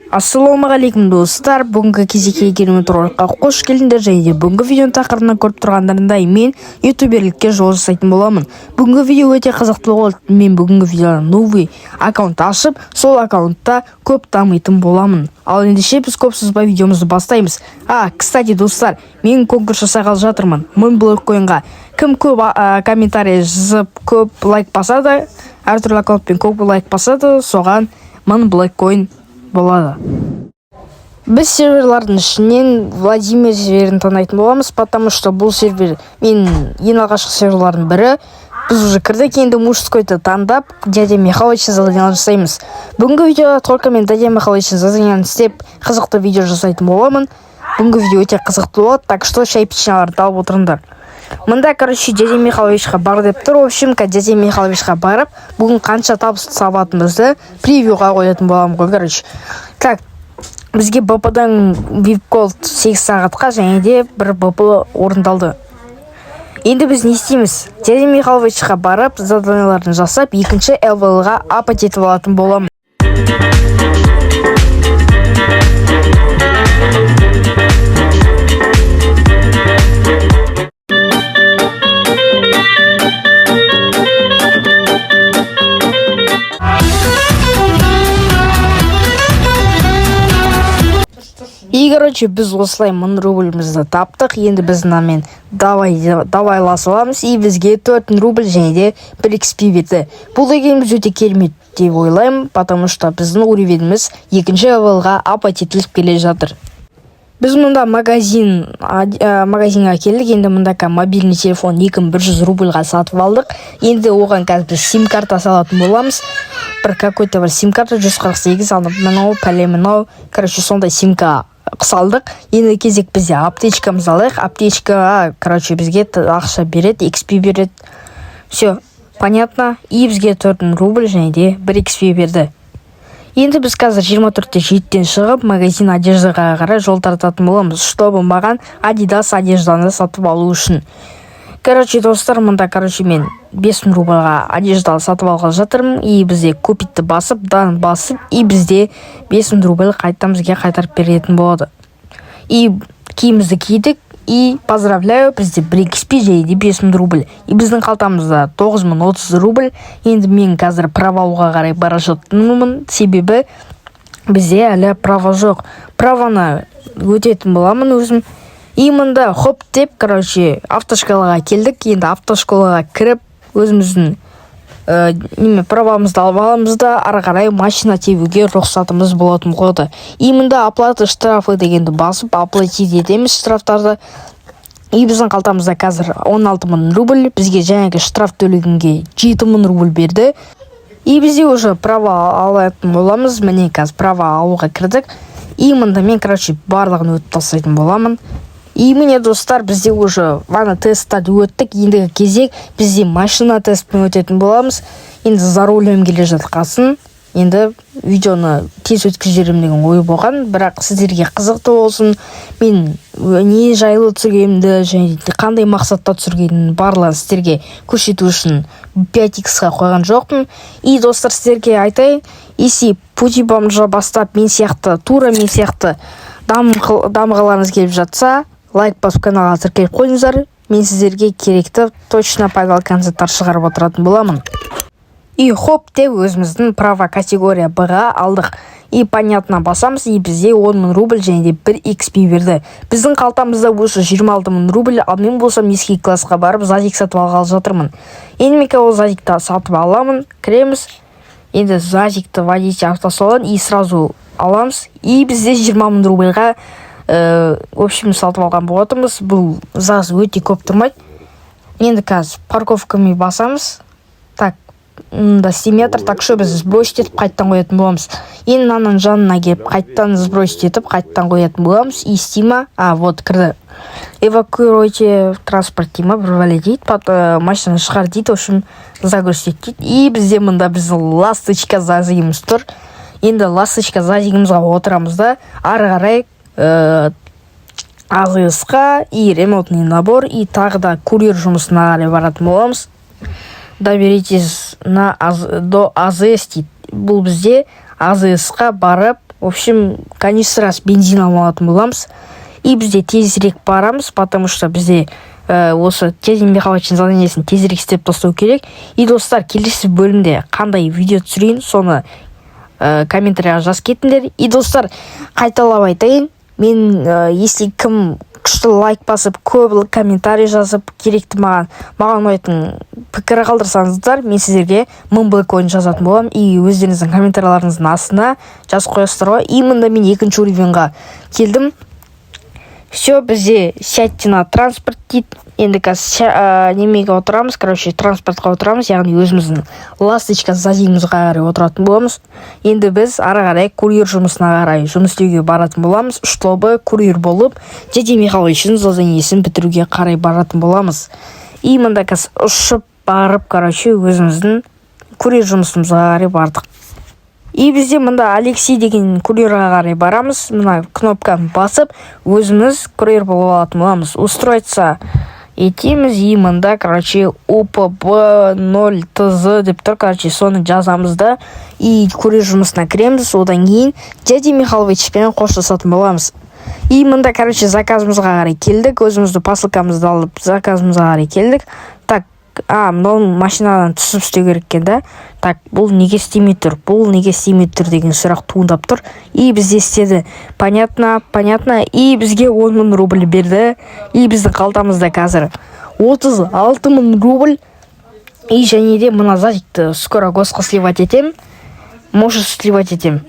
Ассалаумағалейкум, достар! Бүгінгі кезекке керемет роликқа қош келдіңдер. Және де бүгінгі видеоның тақырыбынан көріп тұрғандарындай, мен ютуберлікке жол жасайтын боламын. Бүгінгі видео өте қызықты болады. Мен бүгінгі видеода новый аккаунт ашып, сол аккаунтта көп дамитын боламын. Ал ендеше біз көп созбай видеомызды бастаймыз. А, кстати, достар, мен конкурс жасағалы жатырмын 1000 блэккоинға. Кім көп комментарий жазып, көп лайк басады, әртүрлі аккаунтпен көп лайк басады, соған 1000 блэккоин болады. Біз серверлардың ішінен Владимир серверін таңдайтын боламыз, потому что бұл сервер мен ең алғашқы серверлардың бірі. Біз уже кірдік. Енді мужскойды таңдап, дядя Михалыч задание жасаймыз. Бүгінгі видеода только мен дядя Михалыч задание істеп, қызықты видео жасайтын боламын. Бүгінгі видео өте қызықты болады, так что шай, печеньеларды алып отырыңдар. Мында, короче, дядя Михайловичқа бар деп тұр. В общем, дядя Михайловичқа барып, бүгін қанша табыс табатынымызды превьюға қоятын боламын ғой, короче. Так, бізге БП-дан вип голд 8 сағатқа және де бір БП орындалды. Енді біз не істейміз? Дядя Михайловичқа барып, заданияларын жасап, екінші лвлға апать етіп алатын боламын. И, короче, біз осылай 1000 рубльімізді таптық. Енді біз мынамен давай давайласып аламыз, и бізге 4000 рубль және де бір XP берді. Бұл дегеніміз өте керемет деп ойлаймын, потому что біздің уровеніміз екінші левелға апать етіліп келе жатыр. Біз мұнда магазинға келдік. Енді мында мобильный телефон 2100 рубльға сатып алдық. Енді оған қазір біз сим карта салатын боламыз. Бір какой-то бір сим карта 148, ана мынау, пәле мынау, короче, сондай симка салдық. Енді кезек бізде аптечкамызды алайық. Аптечкаға, короче, бізге ақша береді, XP береді, все понятно. И бізге 4000 рубль және де бір XP берді. Енді біз қазір 24-те 7-ден шығып, магазин одеждаға қарай жол тартатын боламыз, чтобы маған Адидас одежданы сатып алу үшін. Короче, достар, мында, короче, мен 5000 рубльға одежда сатып алғалы жатырмын. И бізде купитті басып, дан басып, и бізде 5000 рубль қайтадан бізге қайтарып беретін болады. И киімімізді кидік, и поздравляю, бізде бір XP және де 5000 рубль. И біздің қалтамызда 9030 рубль. Енді мен қазір права алуға қарай бара жатырмын, себебі бізде әлі права жоқ. Праваны өтетін боламын өзім. И мында хоп деп, короче, автошколаға келдік. Енді автошколаға кіріп, өзіміздің неме, правамызды алып аламыз да, ары қарай машина тебуге рұқсатымыз болатын болады. И мында оплата штрафы дегенді басып, оплатить етеміз штрафтарды. И біздің қалтамызда қазір 16 мың рубль. Бізге жаңағы штраф төлегенге 7 мың рубль берді. И бізде уже права алатын боламыз. Міне, қазір права алуға кірдік. И мында мен, короче, барлығын өтіп тастайтын боламын. И міне, достар, бізде уже вана тесттарды өттік. Ендігі кезек бізде машина тестпен өтетін боламыз. Енді за рулем келе жатқасын, енді видеоны тез өткізіп жіберемін деген ой болған, бірақ сіздерге қызықты болсын, мен не жайлы түсіргенімді және де қандай мақсатта түсіргенімнің барлығын сіздерге көрсету үшін 5х-қа қойған жоқпын. И, достар, сіздерге айтайын, если пути бомжа бастап, мен сияқты, тура мен сияқты дамығыларыңыз келіп жатса, лайк басып, каналға тіркеліп қойыңыздар. Мен сіздерге керекті, точно пайдалы контенттар шығарып отыратын боламын. И хоп деп, өзіміздің права категория Б-ға алдық. И понятно басамыз, и бізде 10 мың рубль және де бір XP берді. Біздің қалтамызда уже 26 мың рубль. Ал мен болсам низкий классқа барып, зазик сатып алғалы жатырмын. Енді мен ол зазикті сатып аламын. Кіреміз енді зазикті, водить автосалон, и сразу аламыз. И бізде 20 мың рубльға, в общем, сатып алған болатынбыз. Бұл ЗАЗ өте көп тұрмайды. Енді қазір парковкамен басамыз. Так, мында істемей жатыр, так что біз сбросить етіп, қайтадан қоятын боламыз. Енді мынаның жанына келіп, қайтадан сбросить етіп, қайтадан қоятын боламыз. И істей ма? А, вот, кірді. Эвакуируйте транспорт дей ма, бір бәле дейді. Машинаны шығар дейді, в общем, загрузить дейді. И бізде мында біздің Ласточка зазигіміз тұр. Енді Ласточка зазигімізға отырамыз да, ары қарай АЗС-қа и ремонтный набор, и тағы да курьер жұмысына қарай баратын боламыз. Доберитесь до АЗС дейді. Бұл бізде АЗС-қа барып В общем, канистра с бензином алатын боламыз. И бізде тезірек барамыз, потому что бізде осы дядя Михалычтың заданиесін тезірек істеп тастау керек. И, достар, келесі бөлімде қандай видео түсірейін, соны комментарийға жазып кетіңдер. И, достар, қайталап айтайын, мен если кім күшті лайк басып, көп комментарий жазып, керекті маған ұнайтын пікір қалдырсаңыздар, мен сіздерге 1000 блэк жазатын боламын. И өздеріңіздің комментарийларыңыздың астына жазып қоясыздар ғой. И мында мен екінші уровеньға келдім. Все, бізде «Сядьте на транспорт» дейді. Енді қазір немеге отырамыз, короче, транспортқа отырамыз, яғни өзіміздің «Ласточка» ЗАЗигімізге қарай отыратын боламыз. Енді біз ары қарай курьер жұмысына қарай жұмыс істеуге баратын боламыз, чтобы курьер болып, дядя Михайловичтің заданиесін бітіруге қарай баратын боламыз. И мында қазір ұшып барып, короче, өзіміздің курьер жұмысымызға қарай бардық. И бізде мында Алексей деген курьерға қарай барамыз. Мына кнопканы басып, өзіміз курьер болып алатын боламыз. Устроиться етеміз. И мында, короче, УПБ 0 ТЗ деп тұр, короче, соны жазамыз да, и курьер жұмысына кіреміз. Одан кейін дядя Михайловичпен қоштасатын боламыз. И мында, короче, заказымызға қарай келдік. Өзіміздің посылкамызды алып, заказымызға қарай келдік. Так, а мынау машинадан түсіп істеу керек екен да. Так, бұл неге істемей тұр, бұл неге істемей тұр деген сұрақ туындап тұр. И бізде істеді. Понятно, понятно. И бізге 10 000 рубль берді. И біздің қалтамызда қазір 36 000 рубль. И және де мына ЗАЗикті скоро госқа сливать етемін, может, сливать етемін.